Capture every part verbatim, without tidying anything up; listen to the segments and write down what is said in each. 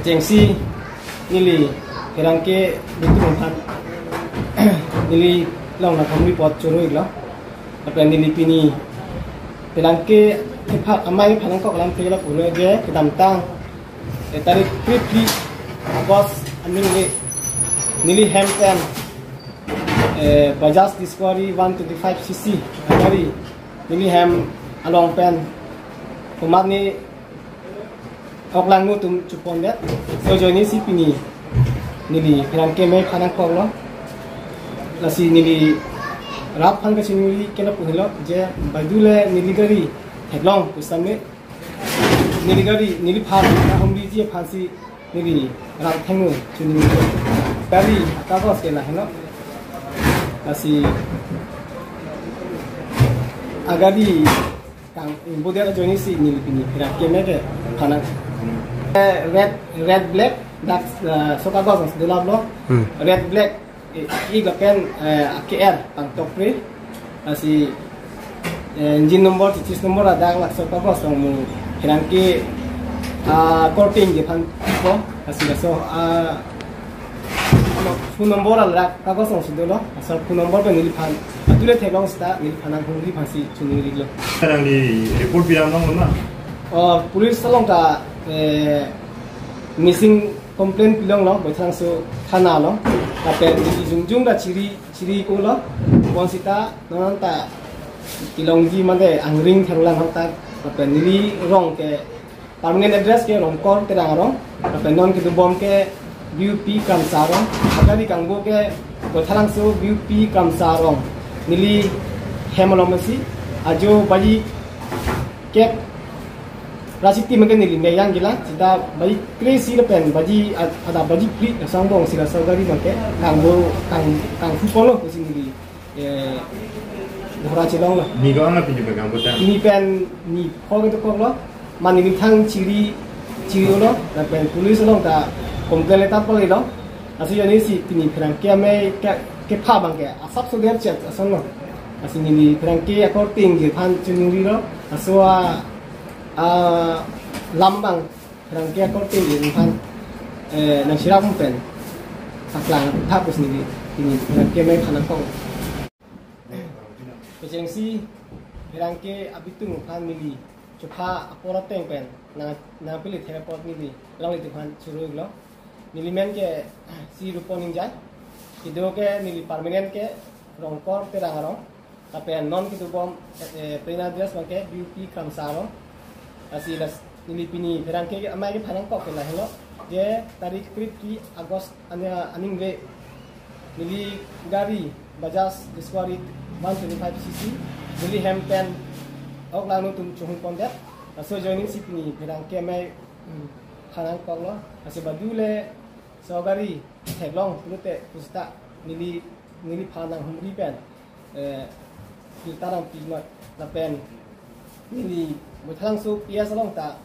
Chengsi neli pherangke abitung aphan neli long na kami report choro iklo. Lapen neli pini pherangke kepha amei phanangkok alam theklo pulo je kedamtang, eh, tarik krip phli August aning le neli hem pen, eh, Bajaj Discovery one twenty-five C C gari neli hem along pen komat ni oklangno atum chepon det. So ajoinesi pini neli pherangke amei phanangkoklo. Lasi neli rat aphan kachiningri kena puhelo je baideu le neli gari theklong pusitame neli gari neliphan nahumriji aphansi neli rat athengno chiningri. Gari akagos ke lahenlo. Lasi agari kang bodet ajoinesi neli pini pherangke amei ke phanang. Eh, red, red black, dak, eh, sok agos ang sedelap lo. Hmm. Red black, eh, ik lapen, eh, K R pangtokpre. Lasi, eh, engine number, chassis number ladak laso kagos ang mu pherangke, ah, korting je phan po. Lasi laso, ah, phone number ladak kagos angsi dolo. Asal phone number pen neliphan baideu le theklong seta neliphan nanghumri aphansi chiningrilo. Sekarang di report bilang dong mana? Oh, police along ta, eh, missing complaint pilonglo, Baithalangso thana lo. Lapen neli jongjong ta chiri, chiri iklo. Bonsita non ta kelongji mate angring therlang hang ta. Lapen neli rong ke permanent address ke Rongkor Terang arong. Lapen non kedobom ke B U P Kramsa arong. Agari kangbo ke Baithalangso B U P Kramsa arong. Neli hem along masi ajo baji kep ra siti mate neli meyang gila. Seta baji kre-isi lapen baji ad-, adap baji phli asong bong sila so gari mate kangbo kang, kangphu polo pusi neli, eh, dhora chelonglo. Ni ko anga pini pegang botang. Ni pen ni pho kedokoklo. Mane ni thang chiri, chiri-olo. Lapen police along ta complaint letter palelo. Lasi ajoinesi pini pherangke amei ke, kepha abang ke asap so der chet asonlo. Lasi neli pherangke akorting je aphan chiningrilo. Laso a, a, lam abang pherangke akorting je aphan, eh, nangcherap pen paklang thap pusi neli pini pherangke amei phanangkok. Kechengsi pherangke abitung aphan neli chopha apor ateng pen nang, nangpili thek apot neli longle atum aphan choro iklo. Neli men ke si Rupon Ingjai. Kedo ke neli permanent ke Rongkor Terang arong. Lapen non kedobom, eh, permanent address abang ke B U P Kramsa arong. Lasi las neli pini pherangke amei kephanangkok ke lahenlo. Je tarik krip phli August anya aning le neli gari Bajaj Discovery one twenty-five C C neli hem pen oklangno atum chehung pondet. Laso ajoinesi pini pherangke amei, hmm, phanangkoklo. Lasi baideu le so gari theklong pulote pusita neli, neliphan nanghumri pen, eh, filter ang pijmat lapen neli Baithalangso P S along ta,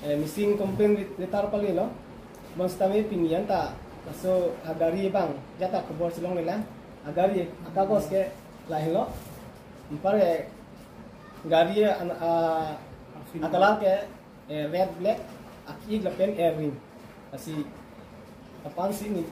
eh, missing complaint letter palelo. Bonsitame pini anta laso agari abang jata khobor chelonglelang. Agari akagos ke lahenlo. Anpar, eh, gari an, a, a-color ke, eh, red black, ak-ik lapen air ring. Lasi aphansi neli